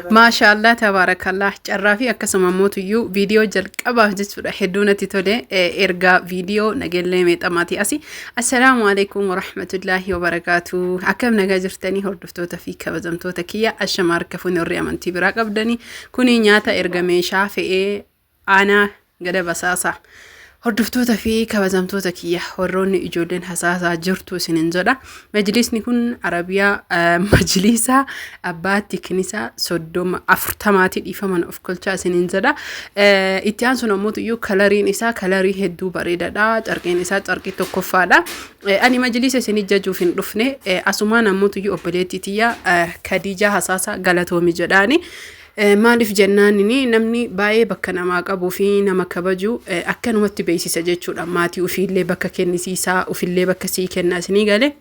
Maashaallah, tabaarakallah. Carraa fi akkasuma mootuyyuu viidiyoo jalqabaaf jechuudha, hedduu natti tole. Ergaa viidiyoo nageellee meexamaati asi. Assalaamu alaikum warahmatullaahi wabarakaatu. Akkam nagaa jirtanii, hordoftoota fi kabajamtoota kiyya? Ashama, harka fuuni warri amantii biraa qabdanii. Kuni nyaata erga meeshaa fe'ee aanaa gada basaasa. Hordoftoota fi kabajamtoota kiyya, warroonni ijoolleen hasaasaa jirtu isinin jedha. Majlisni kun Arabiyaa majlisa abbaa tiknisaa 30 40ti, dhiifaman of kolchaa isinin jedha. Itti aansuun ammoo iyyuu kalariin isaa kalarii hedduu bareedaadha. Carqiin isaa carqii tokkoffaadha. Ani majlisa isin jajuuf hin dhufne. Asumaan ammoo iyyuu obboleettii tiyya Kadiijaa Hasaasaa galatoomi jedhaani. Maaliif jennaan, namni baay'ee bakka namaa qabuu fi nama kabaju akkanumatti beeksisa jechuudha. Maatii ofiillee bakka kennisiisaa, ofillee bakka sii kenna isinii galee.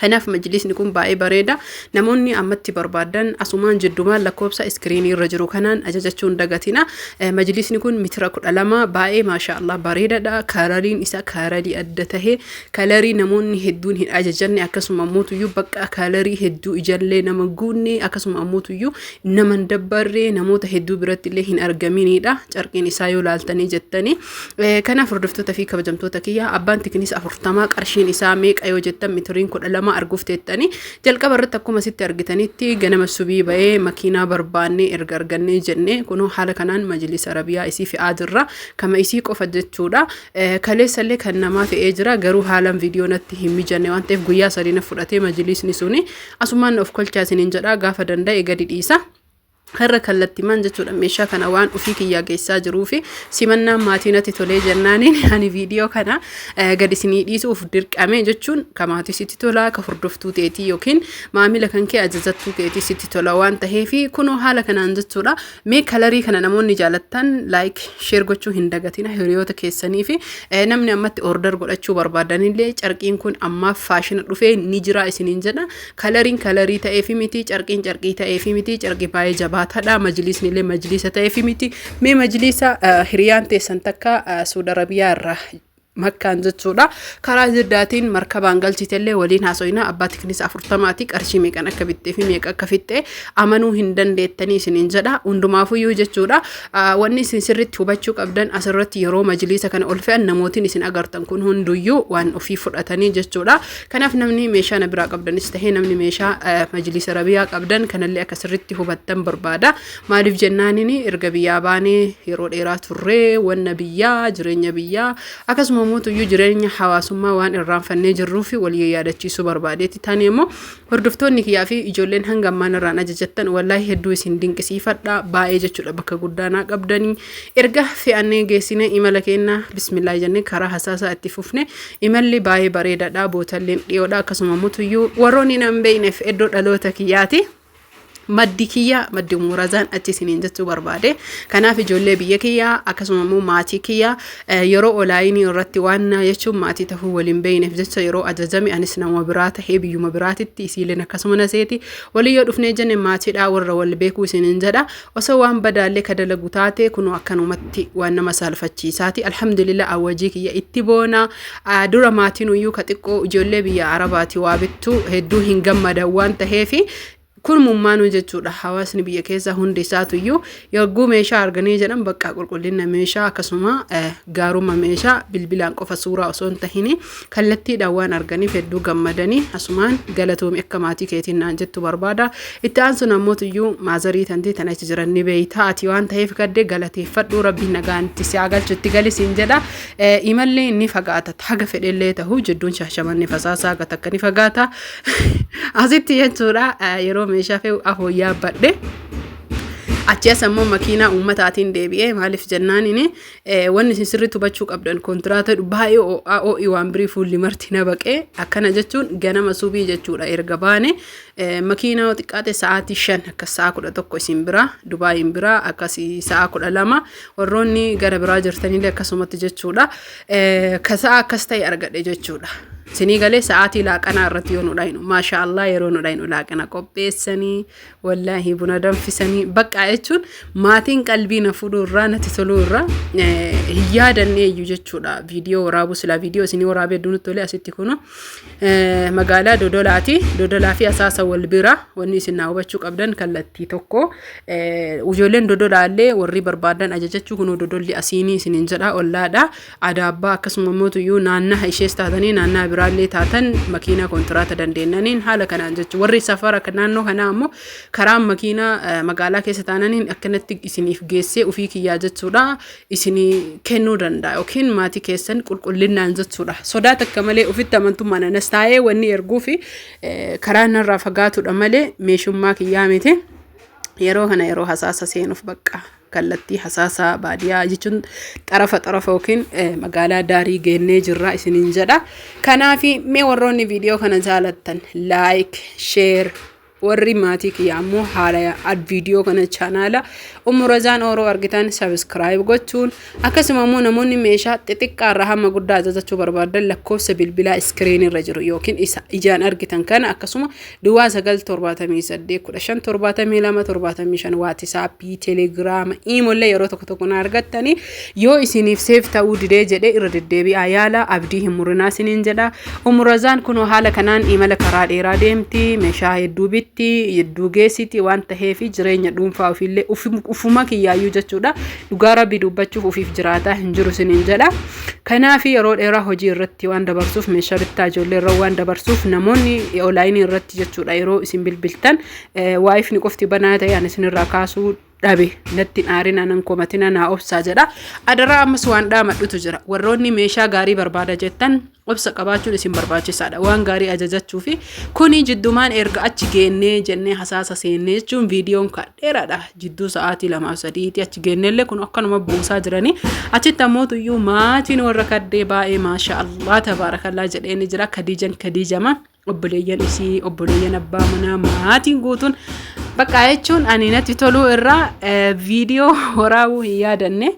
Kanaaf majlisni kun baay'ee bareeda. Namoonni ammatti barbaadan asumaan jiddumaan lakkoofsa iskiriinii irra jiru kanaan ajajachuu hin dagatina. Majlisni kun mitira 12, baay'ee maasha Allah bareedaadha. Kalariin isaa kalarii adda tahe, kalarii namoonni hedduun hin ajajanne, akkasuma ammoo bakka kalarii hedduu ijallee nama guunne, akkasuma ammoo nama hin dabbarre, namoota hedduu biratti illee hin argaminidha. Carqiin isaa yoo laaltanii jettanii. Kanaaf hordoftoota fi kabajamtoota kiyya, abbaan tiknis 40 qarshiin isaa meeqa yoo jettan, mitiriin 12 arguuf teettanii. Jalqaba irratti akkuma sitti argitanitti ganama subii ba'ee makiinaa barbaannee erga argannee jennee, kunoo haala kanaan majlisa Arabiyaa isii fe'aa jirra. Kama isii qofa jechuudha. Kaleessallee kan namaa fe'ee jira, garuu haalaan viidiyoo natti hin mijanne waan ta'eef guyyaa 3 na fudhatee majlisni suni. Asumaan of kolchaa isiniin jedha, gaafa danda'e gadi dhiisa. Har'a kallattimaan jechuudha meeshaa kana waan ofii kiyyaa geessaa jiruu fi simannaan maatii natti tolee jennaaniin ani viidiyoo kana gadi isinii dhiisuuf dirqame jechuun, ka maatii sitti tola, ka hordoftuu teetii yookiin maamila kan kee ajajattuu keetii sitti tola waan taheefi kunoo haala kanaan jechuudha. Mee kalarii kana namoonni jaalattan like, share gochuu hin dagatina hiriyoota keessanii fi namni ammatti order godhachuu barbaadanillee, carqiin kun ammaaf faashina dhufee ni jira isiniin jedha. Kalariin kalarii ta'eefi miti, carqiin carqii ta'eefi miti, carqii baay'ee jabaataadha. Majlisni illee majlisa ta'eefi miti. Mee majlisa hiriyaan teessan takka Suudi Arabiyaa irraa Makkaan jechuudha. Karaa Jiddaatiin markabaan galchitellee waliin haasoyna, abbaa tiknisa 40ti qarshii meeqan akka bittee fi meeqa akka fixxee amanuu hin dandeettanii isiniin jedha. Hundumaafuyyuu jechuudha. Wanni isin sirriitti hubachuu qabdan asirratti, yeroo majliisa kana ol fe'an namootiin isin agartan kun hunduyyuu waan ofii fudhatanii jechuudha. Kanaaf namni meeshaa na biraa qabdanis tahee namni meeshaa majliisa Arabiyaa qabdan kanallee akka sirriitti hubattan barbaada. Maaliif jennaanini, erga biyyaa baanee yeroo dheeraa turree, wanna biyyaa, jireenya biyyaa, akkasuma mootuyyuu jireenya hawaasummaa waan irraanfannee jirruu fi walii yaadachiisuu barbaadeeti. Taani immoo hordoftoonni kiyyaa fi ijoolleen hanga ammaan irraan ajajattan, wallaahi hedduu isin dinqisiifadha, baay'ee jechuudha, bakka guddaa naa qabdanii. Erga fe'annee geessine imala keenya bismillaa jennee karaa hasaasaa itti fufne. Imalli baay'ee bareedaadha, bootalleen dhiyoodha. Akkasuma mootuyyuu warroonni nan beekneef iddoo dhaloota kiyyaati. Maddi kiyya, maddi Umurazaan achi isiniin jechuu barbaade. Kanaaf ijoollee biyya kiyya, akkasuma immoo maatii kiyya, yeroo olaayinii irratti waan na jechuun maatii tahuu waliin beekneef jecha, yeroo ajajame anis nama biraa tahee biyyuma biraatitti, isiileen akkasuma na seeti. Walii yoo dhufnee jenne maatiidhaa warra wal beekuu isiniin jedha. Osoo waan badaallee ka dalagu taate kunoo akkanumatti waan nama saalfachiisaati. Alhamdulillah, awwajii kiyya itti boona. Dura maatiin uyyuu ka xiqqoo ijoollee biyya Arabaati waa bittu hedduu hin gammadan waan taheefi, kun mummaanuu jechuudha. Hawaasni biyya keessa hundi isaatuyyuu yogguu meeshaa arganii jedhan, bakka qulqullina meeshaa akkasuma gaarummaa meeshaa bilbilaan qofa suuraa osoo hin tahini kallattiidhaan waan arganiif hedduu gammadanii, asumaan galatoomi akka maatii keetiin naan jettu barbaada. Itti aansuun ammootuyyuu maazarii tantee tan achi jiran ni beeyta ati waan ta'eef gaddee galateeffadhu, rabbiin nagaan itti si haa galchu, itti gali siin jedha. Imalli ni fagaata, haga fedhellee ta'u jidduun Shaashamanni Fasaasaa haga takka ni fagaata. Asitti jechuudha yeroo meeshaa fe'u afoo yaabbadhe. Achi as ammoo makiinaa uummataatiin deebi'ee. Maaliif jennaaniin, wanni isin sirriitti hubachuu qabdan kontiraata baay'ee ho'aa, ho'i waan birii fuulli marti na baqee. Akkana jechuun ganama subii jechuudha erga baane makiinaa yoo xiqqaate sa'aatii 5 akkas sa'a 11 isin biraa, Dubaayin biraa akkasii sa'a 12, warroonni gara biraa jirtanillee akkasumatti jechuudha. Ka sa'a akkas ta'e argadhe jechuudha. Isinii galee sa'aatii laaqanaa irratti yoo nu dhaynu, maasha Allah, yeroo nu dhaynu laaqana qopheessanii, wallaahi buna danfisanii, bakka jechuun maatiin qalbii na fudhuu irraa, natti toluu irraa hin yaadannee iyyuu jechuudha. Viidiyoo waraabuu silaa viidiyoo isinii waraabee hedduu nutti tolee. Asitti kunu magaalaa Dodolaati. Dodolaa fi Asaasa wal bira. Wanni isin naa hubachuu qabdan kallattii tokko. Ijoolleen Dodolaallee warri barbaadan ajajachuu, kunuu Dodolli asiinii isiniin jedha, ollaadha. Adaabbaa akkasuma immoo tuyyuu naannaha ishees taatanii naannaha biraallee taatan makiinaa kontiraata dandeennaniin haala kanaan jechuudha. Warri safara naannoo kanaa ammoo karaan makiinaa magaalaa keessa taananiin akkanatti isiniif geessee ofii kiyyaa jechuudha isinii kennuu danda'a yookiin maatii keessan qulqullinnaan jechuudha. Sodaa takka malee ofitti amantummaan anas taa'ee wanni erguu fi karaa narraa fagaatudha malee meeshummaa kiyyaa miti. Yeroo kana yeroo hasaasa seenuuf bakka kallattii hasaasaa baadiyaa jechuun xarafa xarafa yookiin magaalaa daarii geennee jirra isiniin jedha. Kanaaf mee warroonni viidiyoo kana jaalattan like, share, warri maatii kiyya ammoo haala viidiyoo kana chaanaala Ummu Razaan Ooroo argitan subscribe gochuun, akkasuma immoo namoonni meeshaa xixiqqaa irraa hamma guddaa ajajachuu barbaadan lakkoofsa bilbilaa iskiriin irra jiru yookiin isa ijaan argitan kana, akkasuma 0978 15 72 75, Waatisaappii, Telegiraama, Iimollee yeroo tokko tokko na argattanii, yoo isiniif save ta'uu didee jedhee irra deddeebi'aa yaala, abdii hin murinaa isiniin jedha. Ummu Razaan kunoo haala kanaan imala karaa dheeraa deemti, meeshaa hedduu bitti, hedduu geessiti waan ta'eef jireenya dhuunfaa ofiillee ufuma kiyyaayyuu jechuudha. Dhugaa Rabbii dubbachuuf ofiif jiraataa hin jiru isiniin jedha. Kanaaf yeroo dheeraa hojii irratti waan dabarsuuf, meeshaa bittaa ijoollee irra waan dabarsuuf, namoonni onlaayinii irratti jechuudha yeroo isin bilbiltan waayifni qofti banaa ta'e ani isinirraa kaasuu dhabe natti hin aarina, nan komatina, naa obsaa jedha. Adaraa ammas waan dhaamadhutu jira. Warroonni meeshaa gaarii barbaada jettan obsa qabaachuun isin barbaachisaadha. Waan gaarii ajajachuu fi kuni jiddumaan erga achi geennee jennee hasaasa seennee jechuun viidiyoon kan dheeraadha. Jidduu sa'aatii 2 fi 3ti achi geenneellee kun akkanuma buusaa jiranii. Achitti ammoo tuyyuu maatiin warra kaddee baay'ee maasha Allah tabaarakallaa jedhee ni jira. Kadiijan Kadiijama, obboleeyyan isii, obboleeyyan abbaa manaa, maatiin guutuun bakka jechuun ani natti toluu irraa viidiyoo waraabuu hin yaadanne.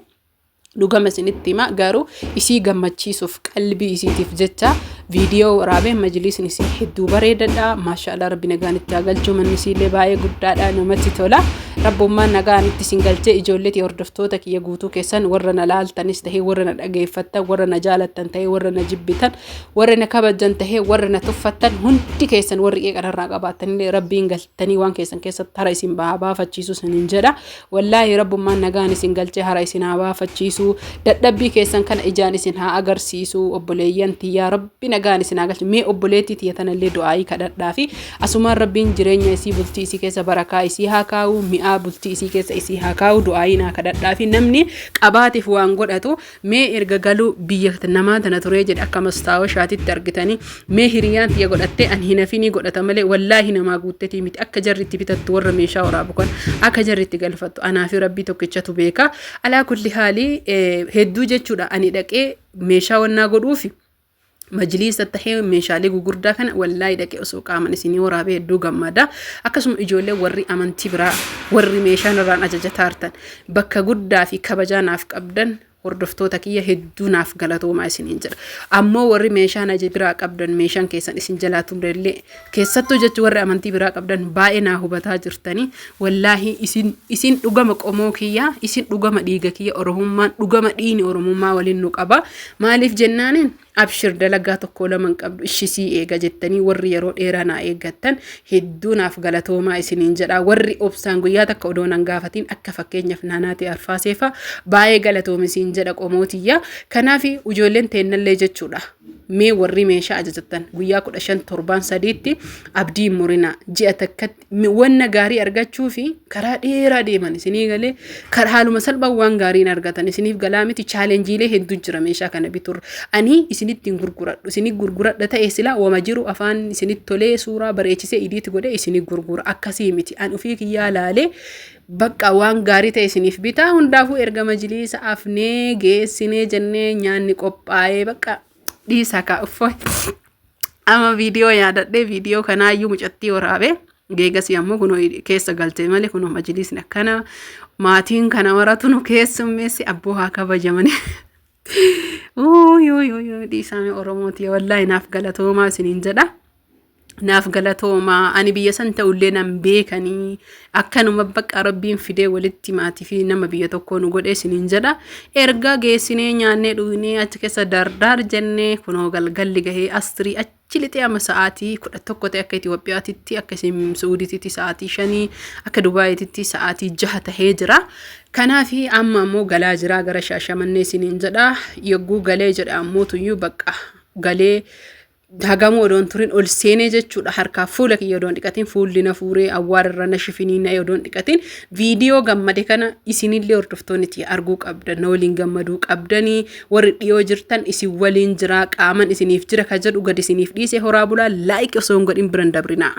Dhugama isinitti hima, garuu isii gammachiisuuf, qalbii isiitiif jecha viidiyoo waraabee. Majliisni isii hedduu bareedadha, maashaallah, Rabbi nagaan itti haa galchuu. Manni isiillee baay'ee guddaadha, namatti tola. Rabbummaan nagaan itti isin galchee, ijoolleetii hordoftoota kiyya guutuu keessan, warra na laaltanis tahee, warra na dhageeffattan, warra na jaalattan tahee, warra na jibbitan, warra na kabajan tahee, warra na tuffattan, hundi keessan, warri qeeqanarraa qabaattanillee Rabbiin galtanii waan keessan keessatti hara isin bahaa baafachiisu isinin jedha. Wallaahi Rabbummaan nagaan isin galchee hara isin haa baafachiisu. Dadhabbii keessan kana ijaan isin haa agarsiisu. Obboleeyyan tiyyaa, Rabbi nagaan isin haa galchu. Mee obboleettii tiyya tanallee du'aayii kadhadhaa fi asumaan Rabbiin jireenya isii, bultii isii keessa barakaa isii haa kaa'u, mi'aa bultii isii keessa isii haa kaa'u, du'aayii naa kadhadhaa fi namni qabaatiif waan godhatu. Mee erga galuu biyya namaa tana turee jedhe akka mastaawashaatitti argitanii, mee hiriyaan tiyya godhattee ani hin hafinii godhata malee wallaahi namaa guuttetii miti. Akka jarri itti bitattu, warra meeshaa waraabu kan akka jarri itti galfattu anaa fi Rabbii tokkichatu beeka. Alaa kulli haalii hedduu jechuudha ani dhaqee meeshaa wannaa godhuufi majliisa tahee meeshaalee gugurdaa kana wallaahi dhaqee osoo qaaman isinii waraabee hedduu gammada. Akkasuma ijoollee warri amantii biraa, warri meeshaan irraan ajajataartan, bakka guddaa fi kabajaa naaf qabdan, hordoftoota kiyya hedduu naaf galatoomaa isiniin jedha. Ammoo warri meeshaan aja biraa qabdan, meeshaan keessan isin jalaa turellee, keessattuu jechuun warri amantii biraa qabdan baay'ee naa hubataa jirtanii, wallaahi isin dhugama qomoo kiyya, isin dhugama dhiiga kiyya, Oromummaan dhugama, dhiini Oromummaa waliin nu qaba. Maaliif jennaaniin abshir dalagaa tokko lama hin qabdu ishisii eega jettanii warri yeroo dheeraa naa eeggattan hedduu naaf galatoomaa isiniin jedha. Warri obsaan guyyaa takka odoo nan gaafatiin, akka fakkeenyaaf naanaati arfaaseefa, baay'ee galatoomi siin jedha qomootiyya. Kanaaf ijoolleen teennallee jechuudha. Mee warri meeshaa ajajattan guyyaa 15, torbaan 3tti abdii hin murinaa. Ji'a takkatti wanna gaarii argachuu fi karaa dheeraa deeman isinii galee haaluma salphaan waan gaariin argatan isiniif galaa miti. Chaalenjiilee hedduu jira meeshaa kana biturra. Ani isinitti hin gurguradhu. Isinii gurguradha ta'e sila wama jiru afaan isinitti tolee suuraa bareechisee idiitti godhee isinii gurgura. Akkasii miti. Ani ofii kiyyaa laalee bakka waan gaarii ta'e isiniif bitaa. Hundaafuu erga majliisa afnee geessinee jennee nyaanni qophaa'ee bakka dhiisaa kaa uffoo. Amma viidiyoo yaadadhee viidiyoo kanaayyuu mucattii waraabee geegasii ammoo kunoo keessa galtee malee, kunoo majliisni akkana maatiin kana maratu nu keessummeessi, abboo haa kabajamanii. Uuyuuyuuyuu dhiisaame Oromooti wallaahi naaf galatoomaa isiniin jedha. Naaf galatoomaa, ani biyya san ta'ullee nan beekanii, akkanuma bakka Rabbiin fidee walitti maatii fi nama biyya tokkoo nu godhee isiniin jedha. Erga geessinee nyaannee dhugnee achi keessa dardaar jennee kunoo galgalli gahee astirii achi lixee amma sa'aatii 11 ta'e akka Itoophiyaatitti, akka isin Suudiititti sa'aatii 5, akka Dubaayiititti sa'aatii 6 tahee jira. Kanaaf amma ammoo galaa jira gara Shaashamannee isiniin jedha. Yogguu galee jedha ammoo tuyyuu bakka galee hagamuu odoon turin ol seenee jechuudha, harkaa fuula kiyya odoon dhiqatin, fuulli na fuuree awwaara irra na shifinii na odoon dhiqatin, viidiyoo gammade kana isinillee hordoftoonni tiyya arguu qabdan, na waliin gammaduu qabdanii, warri dhiyoo jirtan isin waliin jira, qaaman isiniif jira ka jedhu gad isiniif dhiise. Horaa bulaa, like osoo hin godhin biran dabrinaa.